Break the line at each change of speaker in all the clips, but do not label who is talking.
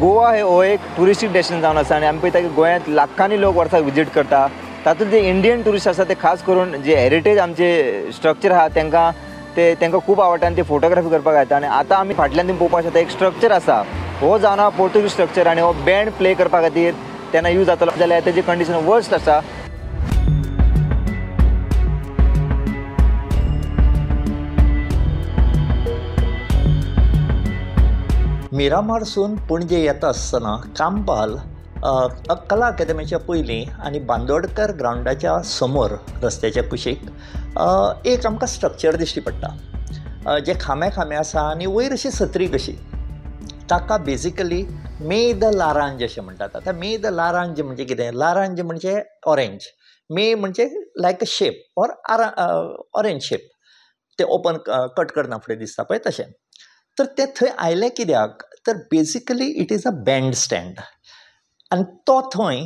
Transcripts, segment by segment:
गोवा हे हो एक ट्युरिस्टीक डेस्टिनेशन जावन आसा आनी आमी पळयता की गोंयांत लाखांनी लोक वर्साक विजीट करता. तातूंत जे इंडियन ट्युरिस्ट आसा ते खास करून जे हेरिटेज आमचे स्ट्रक्चर आहा तांकां ते तांकां खूब आवडटा आनी ते फोटोग्राफी करपाक येता. आनी आतां आमी फाटल्यान तुमी पळोवपाक शकता एक स्ट्रक्चर आसा, हो जावन आहा पोर्तुगीज स्ट्रक्चर आनी हो बँड प्ले करपा खातीर तेन्ना यूज जातलो जाल्यार तेजी कंडिशन वर्स्ट आसा.
मिरामारसून पणजे येता आसतना कांपाल कला अकादमीच्या पयलीं आनी बांदोडकर ग्रावंडाच्या समोर रस्त्याच्या कुशीक एक आमकां स्ट्रक्चर दिश्टी पडटा, जे खांबे खांबे आसा आनी वयर अशी सत्री कशी. ताका बेजिकली मे the लारांज अशें म्हणटात. आतां मे the लारांज म्हणजे कितें? लारांज म्हणजे ऑरेंज, मे म्हणजे like a shape or orange shape, ते ओपन कट करना फुडें दिसता पळय तशें. तर तें थंय आयलें कित्याक? तर basically it is a band stand. आनी तो थंय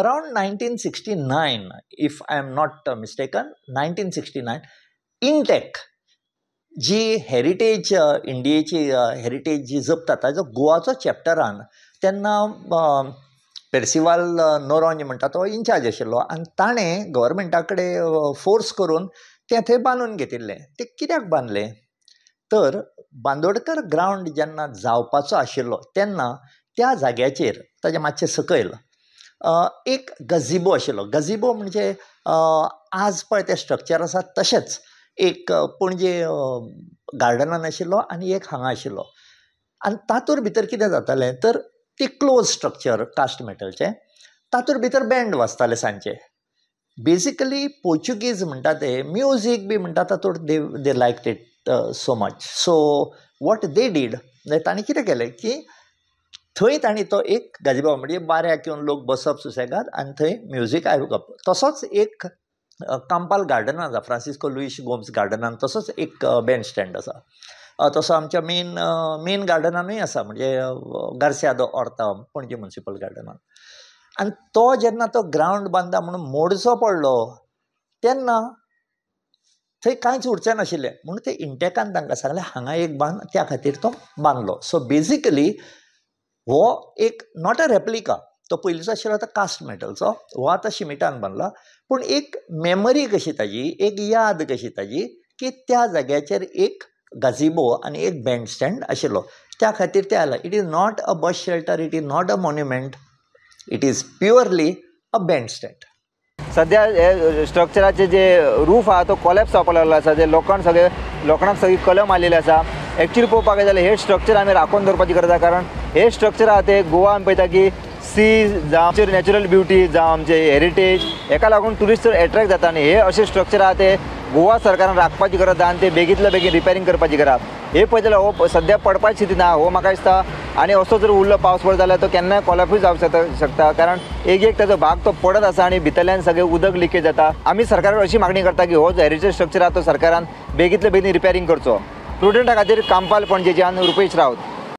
around 1969, if I am not mistaken, 1969 INTACH ji heritage इंडियेची heritage जी जपता ताजो गोवाचो चॅप्टरान तेन्ना पेर्सिवाल नोरोंज म्हणटा तो इन्चार्ज आशिल्लो आनी ताणें गव्हर्मेंटा कडेन फोर्स करून तें थंय बांदून घेतिल्लें. तें कित्याक बांदलें? तर बांदोडकर ग्रावंड जेन्ना जावपाचो आशिल्लो तेन्ना त्या जाग्याचेर ताजे मातशें सकयल एक गझिबो आशिल्लो. गझिबो म्हणजे आज पळय तें स्ट्रक्चर आसा तशेंच एक पणजे गार्डनान आशिल्लो आनी एक हांगा आशिल्लो. आनी तातूंत भितर कितें जातालें तर ती क्लोज स्ट्रक्चर कास्ट मेटलचें, तातूंत भितर बँड वाजताले सांजचे. बेजिकली पोर्चुगीज म्हणटा ते म्युजीक बी म्हणटा तातूंत they like it so much. So what they did, तांणी कितें केलें की थंय तांणी तो एक गजिबो म्हणजे बाऱ्याक येवन लोक बसप सुसेगाद आनी थंय म्युजीक आयकप. तसोच एक कांपाल गार्डनान आसा, फ्रांसिस्को लुईश गोम्स गार्डनान तसोच एक बँड स्टँड आसा. तसो आमच्या मेन मेन गार्डनानूय आसा, म्हणजे Garcia the Horta Panaji municipal गार्डनान. आनी तो जेन्ना तो ग्रावंड बांदता म्हणून मोडचो पडलो तेन्ना थंय कांयच उरचें नाशिल्लें म्हणून ते इंटॅकान तांकां सांगलें हांगा एक बांद, त्या खातीर तो बांदलो. सो बेजिकली हो एक not a replica, तो पयलींचो आशिल्लो आतां कास्ट मेटलचो, हो आतां शिमिटान बांदला, पूण एक मेमरी कशी ताजी, एक याद कशी ताजी की त्या जाग्याचेर एक गझिबो आनी एक बँड स्टँड आशिल्लो, त्या खातीर ते आयला. It is not a bus shelter, it is not a monument, it is purely a band stand.
सद्या हे स्ट्रक्चराचे जे रूफ आहा तो कोलॅप्स जावपाक लागलो आसा, जे लोकांक सगळे लोखणाक सगळी कलम आयलेली आसा. एक्चुअली पळोवपाक गेले जाल्यार हे स्ट्रक्चर आमी राखून दवरपाची गरज आसा, कारण हे स्ट्रक्चर आहा ते गोवा आमी पळयता की सी जावं आमचे नॅचरल ब्युटी जावं आमचे हेरिटेज हेका लागून ट्युरिस्ट एट्रॅक्ट जाता आनी हे अशे स्ट्रक्चर आहा ते गोवा सरकारान राखपाची गरज आहा आनी ते बेगींतल्या बेगीन रिपेरींग करपाची गरज. हे पळयत जाल्यार हो सद्या पडपाची स्थिती ना हो म्हाका दिसता, आनी असो जर उरलो पावस पडत जाल्यार तो केन्नाय कोलॅप्सूय जावंक शकता, कारण एक एक ताजो भाग तो पडत आसा आनी भितरल्यान सगळें उदक लिकेज जाता. आमी सरकाराक अशी मागणी करता की हो जो हेरिटेज स्ट्रक्चर आहा तो सरकारान बेगींतल्या बेगीन रिपेरींग करचो. प्रुडंटा खातीर कांपाल पणजेच्यान रुपेश राऊत.